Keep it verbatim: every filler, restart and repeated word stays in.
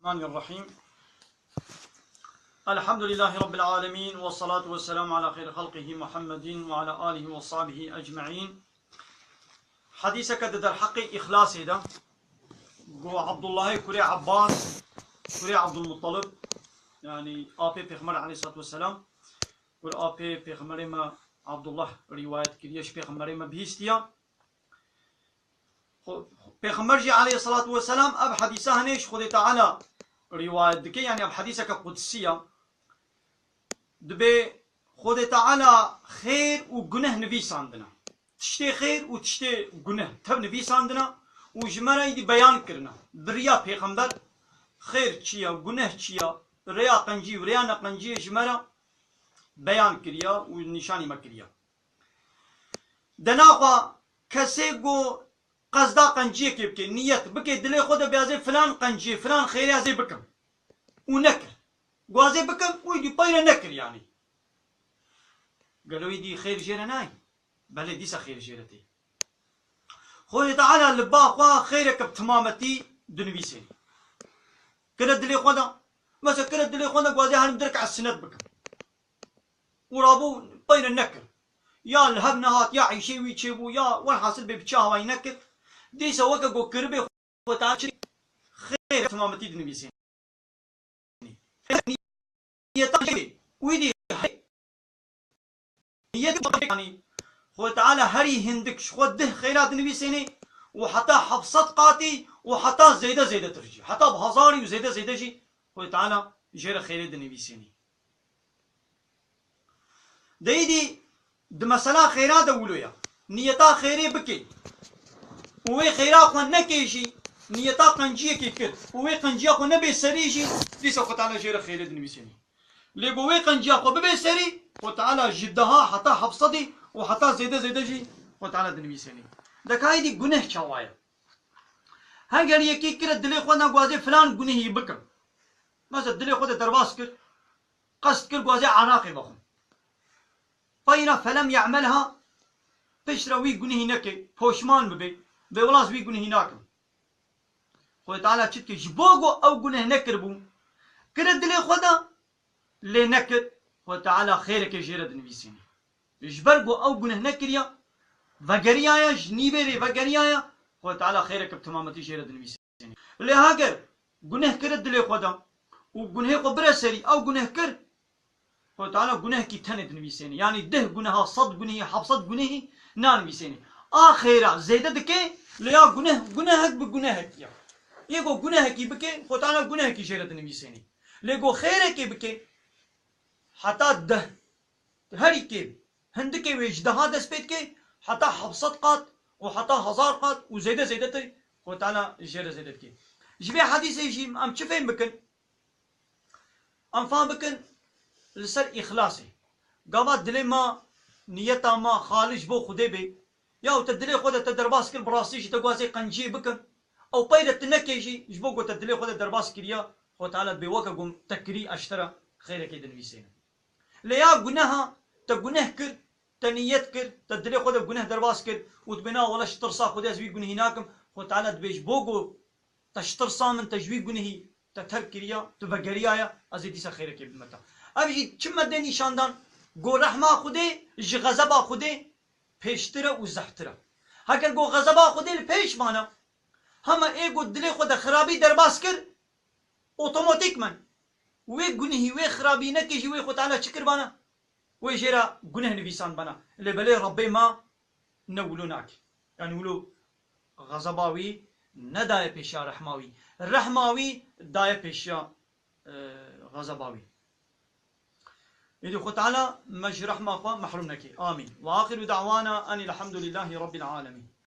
الرحمن الرحيم. الحمد لله رب العالمين، والصلاة والسلام على خير خلقه محمد وعلى آله وصحبه أجمعين. Hadîseke di derheqê îxlasê de, ku Abdullahê kurê Abbas, kurê Abdulmuttalib, yanî apê Pêxember aleyhissalatu vesselam, kur apê Pêxemberê me Abdullah rîwayet kiriye, ji Pêxemberê me bihîstiye. Xwe-, Pêxember jî aleyhissalatu vesselam ev hadîsa hinê ji Xwedê Teala rîwayet dike, yanî ev hadîseke qudsî ya. Dibê Xwedê Teala xêr û guneh nivîsandine. Tiştê xêr û tiştê guneh tev nivîsandine û ji me re îdî beyan kirine. Bi riya Pêxember xêr çi ye, guneh çi ye, rêya qencî û rêya neqenciyê ji me re beyan kiriye û nîşanî me kiriye. De naxwe kesê ku qezda qenciyekê bike, niyet bike, dilê xwe de bê ez ê filan qenciyê, filan xêrê ez ê bikim. Û nekir. Ku ez ê bikim, û îdî peyre nekir yanî. Gelo îdî xêr jê re nayê? Belê dîsa xêr jê re tê. Xwedê Teala li ba xwe xêreke bi timametî dinivîsê. Kire dilê xwe de, mesela kire dilê xwe de ku ez ê herim direk ez sinet bikim. Û rabû peyre nekir. Ya li hev nehat, ya îşê wî çêbû, ya welhasil bê bi çi hawayî nekir. Dîsa weke ku kiribê xwe ta çi xêr timametî dinivîsînî. Niyeta wî dî niyet yanî Xwedê Teala herî hindik ji xwe dih xêra dinivîsînî û heta heft sed qatî û heta zêde zêdetir jî. Heta bi hezarî û zêde zêde jî Xwedê Teala jê re xêrê dinivîsînî. De îdî di mesela xêra de wilo ye. Niyeta xêrê bikê û wê xêra xwe nekê jî, niyeta qenciyekê kir û wê qenciya xwe nebê serî jî, dîsa Xwedê Teala jê re xêrê dinivîsênî. Lê ku wê qenciya xwe bibê serî, Xwedê Teala ji deha heta heft sedî û heta zêde zêde jî Xwedê Teala dinivîsênî. De ka îdî guneh çawa ye? Heger yekî kire dilê xwe ne ku ez ê filan gunehî bikim. Mesela dilê xwe de derbas kir, qest kir ku ez ê eraqê vexwim. Peyra felem ye'melha, piştre wî gunehî neke, poşman bibe, bê wela ez wî gunehî nakim. Xwedê Teala çi dike? Ji bo ku ew guneh nekiribû, kire dilê xwe de, lê nekir, Xwedê Teala xêreke jê re dinivîsîne. Ji ber ku ew guneh nekiriya, vegeriyaya, ji nîvê rê vegeriyaya, Xwedê Teala xêreke bi timametî jê re dinivîsîne. Lê heger guneh kire dilê xwe de û gunehê xwe bire serî, ew guneh kir, Xwedê Teala gunehekî tenê dinivîsêne. Yanî deh guneha, sed gunehî, heft sed gunehî nanivîsêne. A xêra zêde dike, lê ya guneh, gunehek bi gunehekî ya. Yê ku gunehekî bike, Xwedê Teala gunehekî jê re dinivîsêne. Lê ku xêrekê bike, heta deh, herî kêm, hindikê wê ji deha dest pê dike, heta heft sed qat û heta hezar qat û zêde zêdetir Xwedê Teala jê re zêde dike. Ji vê hedîsê jî em çi fêm bikin? Em fam bikin li ser îxlasê. Gava dilê me, niyeta me xalis ji bo Xwedê bê. Ya û te dilê xwe de te derbas kir, bi rastî jî te got ez ê qenciyê bikim. Ew peyre tu nekê jî, ji bo ku te dilê xwe de derbas kiriya, Xwedê Teala dibê weke ku te kirî, ez ji te re xêrekê dinivîsênim. Lê ya guneha, te guneh kir, te niyet kir, te dilê xwe de guneh derbas kir û dibê na wele ji tirsa Xwedê ez wî gunehî nakim, Xwedê Teala dibê ji bo ku te ji tirsa min, te ji wî gunehî te terk kiriya, tu vegeriyaya, ez ê dîsa xêrekê bidime te. Ev jî çi me dê nîşandan, ku rehma Xwedê ji xezeba Xwedê pêştir e û zehftir e. Heger ku xezeba Xwedê li pêş mane, hema ê ku dilê xwe de xirabî derbas kir, otomatîkmen wê gunehî, wê xirabî nekê jî wê Xwedê Teala çi kiribana? Wê jê re guneh nivîsandibana. Lê belê Rebbê me ne wilo nake. Yanî wilo xezeba wî nedaye pêşiya rehma wî. Rehma wî daye pêşiya, e, xezeba wî. Êdî Xwedê Teala me ji rehma xwe mehrûm neke. Amîn. Ve axiru da'wana enîl hamdulillahî rabbil alemîn.